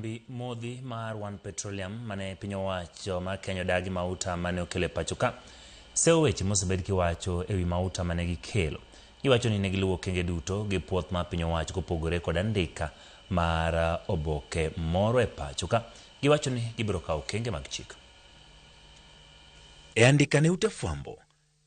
Kambi modhi mar One Petroleum mane piny owacho mar Kenya odagi mauta mane okelo e pacho ka sewo weche mosebed kiwacho e wi mauta mane gikelo. Giwacho ni ne giluwo okenge duto gi puoth mar piny owacho kopogore kod andika mar oboke moro e pacho ka. Giwacho ni gibiro kawo okenge mag chik. E andika ne ute fwambo,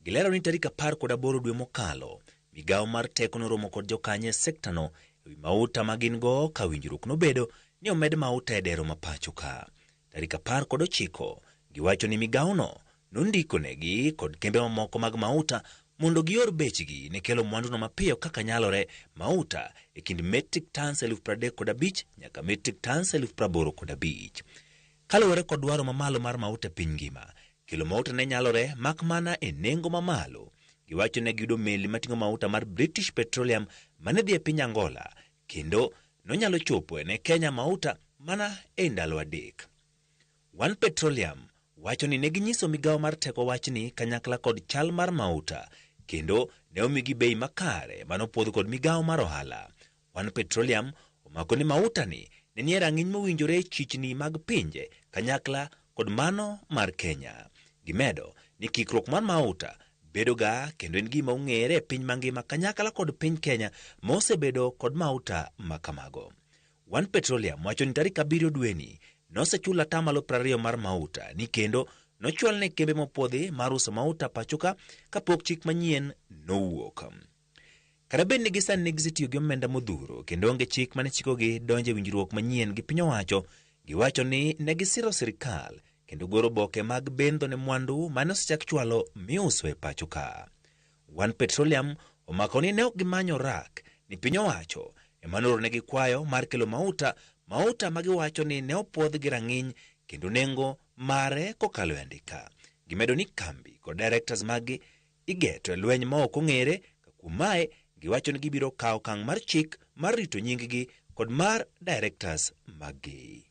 gilero ni tarik 18 dwe mokalo, migawo mar teko noromo kod jokanyo e sektano ewi mauta ma gin go ka winjruok nobedo ni omed mauta e dero ma pacho ka. Tarik 19, giwacho ni migawono nondiko negi kod kembe mamoko mag mauta mondo gior bechgi ne kelo mwanduno mapiyo kaka nyalore mauta e kind metric tons 35,000 nyaka metric tons 85,000. Kaluwore kod dwaro mamalo mar mauta e piny ngima, kelo mauta ne nyalore mak mana e nengo mamalo. Giwacho ne giyudo meli mating'o mauta mar British Petroleum mane dhi e piny Angola kendo nonyalo chopo ne Kenya mauta mana e ndalo 3. One Petroleum wacho ni ne ginyiso migawo mar teko wachni kanyakla kod chal mar mauta kendo ne omigi bei makare manopuodh kod migawo mar ohala. One Petroleum omako ni mauta ni ne nie rang'iny mowinjore chichni mag pinje kanyakla kod mano mar Kenya. Gimedo ni kikruok mar mauta bedo ga kendo en gima ong'ere e piny mangima kanyakla kod piny Kenya mosebedo kod mauta makamago. One Petroleum wacho ni tarik 7 dweni nosechul atamalo 20 mar mauta ni kendo nochwal ne kembe mopuodhi mar uso mauta pachoka kapok chik manyien nowuok. Kata bed ni gisani ne gisetiyo gi omenda modhuro kendo onge chik mane chikogi donjo e winjruok manyien gi piny owacho, giwacho ni ne gisiro sirikal kendo goro oboke mag bendho ne mwandu mane osechak chwalo miuso e pacho ka. One Petroleum omako ni ne ok gimanyo rak ni piny owacho ema nooronegi kwayo mar kelo mauta, mauta ma giwacho ni ne opuodh gi rang'iny kendo nengo mare kokalo e andika. Gimedo ni kambi kod directors maggi igeto e lweny ma ok ong'ere ka kuom mae giwacho ni gibiro kawo okang' mar chik mar rito nying-gi kod mar directors maggi.